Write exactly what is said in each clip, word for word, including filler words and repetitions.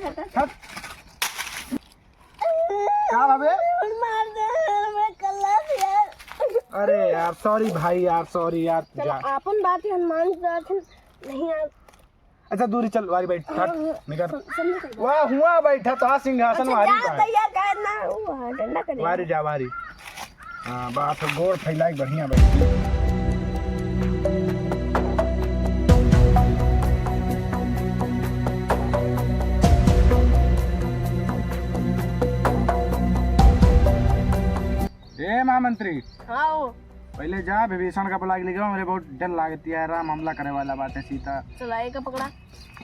हट। का भावे? मार दे, मैं कल्ला से यार। अरे यार, sorry भाई यार, sorry यार, चलो, जा। आपन बात है, हनुमान जी बात है, नहीं आप। अच्छा, दूरी चल, वारी बैठ, हट, हाँ, हाँ, निकल। सम-, समझ गई। वाह, हुआ बैठा तो सिंहासन अच्छा, वारी जा बैठ। तैयार कर ना, वो हाँ, डंडा करेगा। वारी जा, वारी। हाँ, बात है, गोड़ फैलाई, बढ़िया बैठ। ए महामंत्री। हाँ, ओ। पहले जा, विभीषण का बुला के लेके आओ, हमरे बहुत डर लागत है, राम हमला करे वाला बाटे सीता। चला, एक पकड़ा।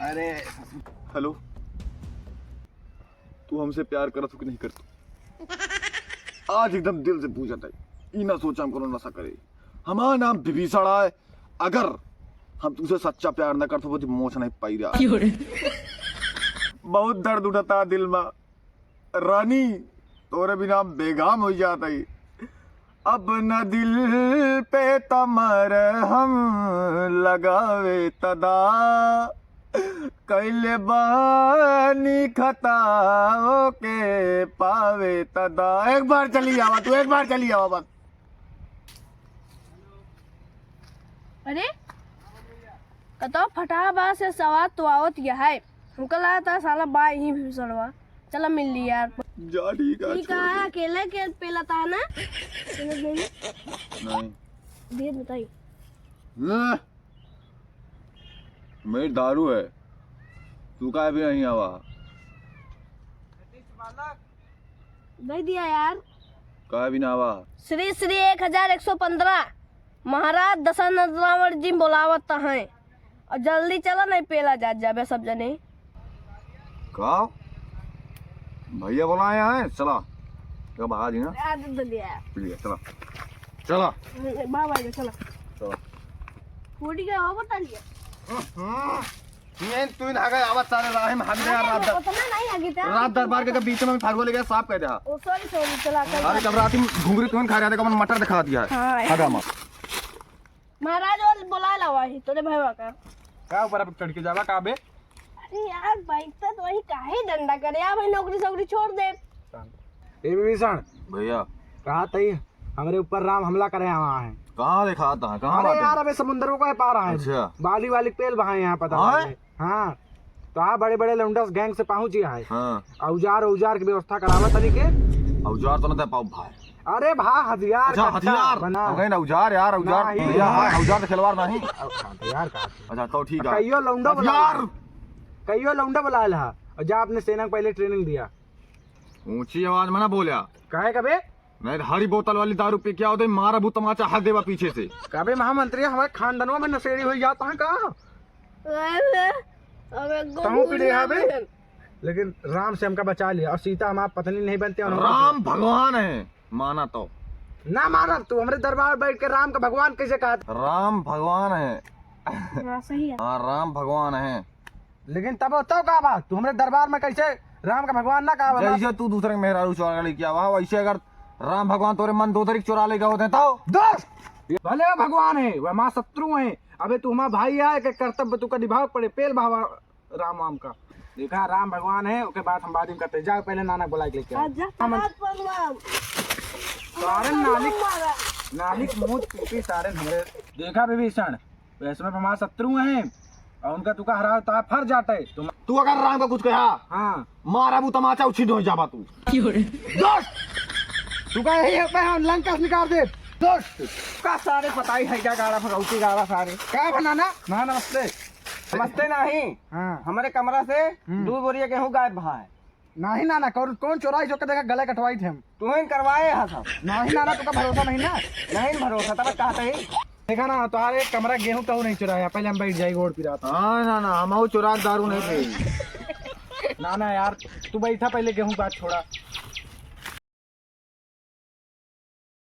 अरे। हेलो, तू हमसे प्यार करत हो कि नहीं करत? आज एकदम दिल से पूछत है, ई ना सोचा हम कोनो नशा करे। हमार नाम विभीषण आय, अगर हम तुमसे सच्चा प्यार न करत हो तो मोछ नहीं पाई रहा। बहुत दर्द उठता दिल में। रानी, तोरे बिना हम बेगाम होइ जात हई। अपना दिल पे त मरहम लगावे त दा, कइले बानी खता ओके पावे त दा। एक बार चली आवा तू, एक बार चली आवा बस। अरे, कतौ फटाहा बा से सवाद तो आवत यह है। हमका लागत साला बा यहीं विभीषणवा। चला मिल ली यार। जा ठीक है, ठीक छोड़ है, दे। अकेले के पेलता ना? नहीं। भेद बताई। ले, मेरी दारू है, तू काहे भी नहीं आवा? दे दिया यार। काहे भी ना आवा? श्री श्री एक हजार एक सौ पन्द्रह महाराज दशानंद रावण जी बोलावत हैं। और जल्दी चला, नहीं पेला जात जाबे सब जने। का? भैया बुलाए हैं, चला। क्या बाहर ही ना? आ, दे दिया। ठीक है, चला। चला। बाबा जी, चला। चला। फूटी का हो बता लिया। हम्म। ये तू इन आगे आवत सारे राह में हग दे यार, रात दर-, उतना नहीं हगी था। रात दरबार के बीच में फाड़ुआ लेके साफ कर दे। ओ, sorry, sorry, चला, चला। अरे, कब रात में घुंघरी कौन खा रहा था, कौन मटर दिखा दिया है। हाँ, यार। हगा मार। महाराज और बुला लावा ही तोरे भैया का। का ऊपर अब चढ़ के जावा का बे? अरे यार, बैठता तो वही काहे डंडा करे? आ भाई, नौकरी सौकरी छोड़ दे। ए विभीषण। भैया। कहा तई हमरे ऊपर राम हमला करे आवा है। कहाँ दिखाता है? कहाँ अरे बाटे? यार, अबे समुंदरों का पार है। अच्छा। बाली वाली पेल बहाए यहाँ पता हाँ? लगे। हाँ। तो आ बड़े बड़े लौंडस गैंग से पहुँची है। हाँ। औजार औजार की व्यवस्था करावा तनी के। औजार तो ना दे पाओ भाई। अरे भा, हथियार अच्छा, कट्टा हथियार। बना। हो गए ना, औजार यार, औजार। नहीं। भैया, हाँ, औजार से खिलवाड़ नहीं। अब हथियार का? अच्छा, तो ठीक है। कहियो लौंडा बुला हथियार। कहियो लौंडा बुला ला। और जा अपने सेना को पहले training दिया। ऊंची आवाज में ना बोल्या। काहे कबे? नहीं तो हरी बोतल वाली दारू पी के आओ, दे मारा भूत तमाचा हक देवा पीछे से। कबे महामंत्री, हमारे खानदानों में नशेड़ी हो जाता है का? अबे, अबे, तहूँ पी ले आवे। लेकिन राम से हमका बचा लिया और सीता हमार पत्नी नहीं बनती और हमका राम भगवान है, माना तो। ना मानब, तू हमरे दरबार बैठ के राम का भगवान कैसे कहत? राम भगवान है। हाँ, सही है। हाँ, राम भगवान है। लेकिन तब तो का बात, तू हमरे दरबार में कैसे राम का भगवान ना कहा? जैसे तू दूसरे के मेहरारू चोरा के लेके आवा, वैसे अगर राम भगवान तोरे मंदोदरी के चोरा लेके होते तो? दोस्त, भले वो भगवान है, वह हमार शत्रु है। अबे तू हमार भाई है, के कर्तव्य तू का निभाव पड़े, पेल भावा राम वाम का। देखा, राम भगवान है, ओके बात हम बाद में करते। जा, पहले नाना बुला के लेके आ। अच्छा, हम राम भगवान। सारे नालिक, नालिक मुंह पीपी सारे हमरे। देखा विभीषण, वैसे में हमारे शत्रु हैं और उनका तुका हरावे तो आप फर जाते। तुम तू अगर राम का कुछ कहा, हाँ। मारा बू तमाचा उछिन हो जाबा तू। दोस्त, तू का यही है पे हम लंका से निकाल दे। दोस्त, का सारे पताई है क्या गाड़ा भगौती गाड़ा सारे। का बनाना? ना, नमस्ते। समझते नहीं। हाँ। हमारे कमरा से हम्म। दो बोरिया गेहूं गायब भा है। नहीं ना, ना, कौन, कौन चोराई जो के देखा गले कटवाई थे हम। तू ही करवाए हा सब। नहीं ना, ना, तुका भरोसा नहीं ना। नहीं भरोसा, तब कहते ही। देखा ना, तुम्हारे कमरा गेहूं तो नहीं चुराया, पहले हम बैठ जाए गोड़ पिरात। हाँ, ना, ना, हम चुरा दारू नहीं पी। ना, ना यार, तू बैठा पहले गेहूं बात छोड़ा।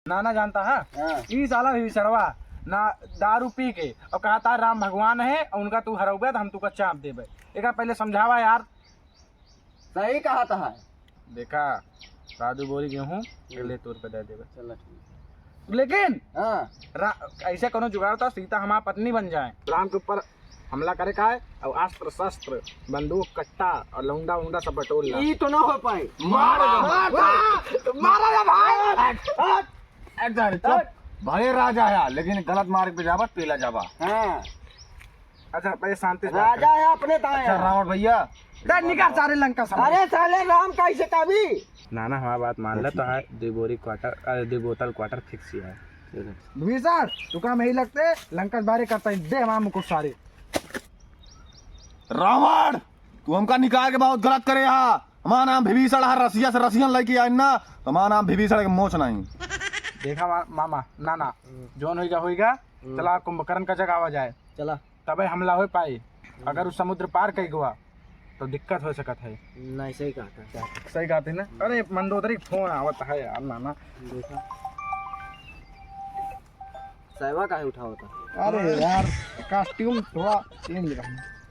नाना जानता है? हाँ। ई साला विभीषणवा ना दारू पी के और कहता है राम भगवान है और उनका तू हरौबे तो हम तुका चाप देबे। एका पहले समझावा यार। सही कहता है। देखा, साधु बोली गेहूं, हम्म। ले तोर पे दे देबे। चला ठीक। लेकिन हाँ। रा-, ऐसे कोनो जुगाड़ होता, सीता हमार पत्नी बन जाए। राम के ऊपर हमला करे का है, और अस्त्र शस्त्र, बंदूक, कट्टा और लौंडा उंडा सब बटोर ला। ई तो ना हो पाए। मार, मार, मार, मार रे भाई। हट, हट, हट, चुप। हट। भले राजा है, लेकिन गलत मार्ग पे जाबा, पेला जाबा। हाँ। अच्छा, पहले शांति से बात राजा करें। है अपने ताए। अच्छा, रावण भैया। दे, निकाल सारे लंका से। अरे साले, राम कैसे कभी? नाना, हमार बात मान ले, तो है, दो बोरी quarter, अरे, दो बोतल quarter fix ही है। विभीषण, तू काम यही लगते, लंका से बाहरे करता है, दे हमार मुकुट सारे। रावण, तू हमका निकाल के बहुत गलत करे हा। हमार नाम विभीषण है, रसिया से रसियन लइके आइन ना, तो हमार नाम विभीषण के मोच नहीं। देखा मा-, मामा, ना, ना, हम्म। जौन होइगा, होइगा। हम्म। चला, कुंभकर्ण का जगावा जाए। चला। तबे हमला हो पाई। हम्म। अगर उ समुद्र पार कइ गवा, तो दिक्कत हो सकत है। नहीं, सही कहता है। सही कहते ना? हम्म। अरे, मंदोदरी के फोन आवत है यार, नाना। देखा। साहबा काहे उठावत है? अरे यार, costume थोड़ा change रहा।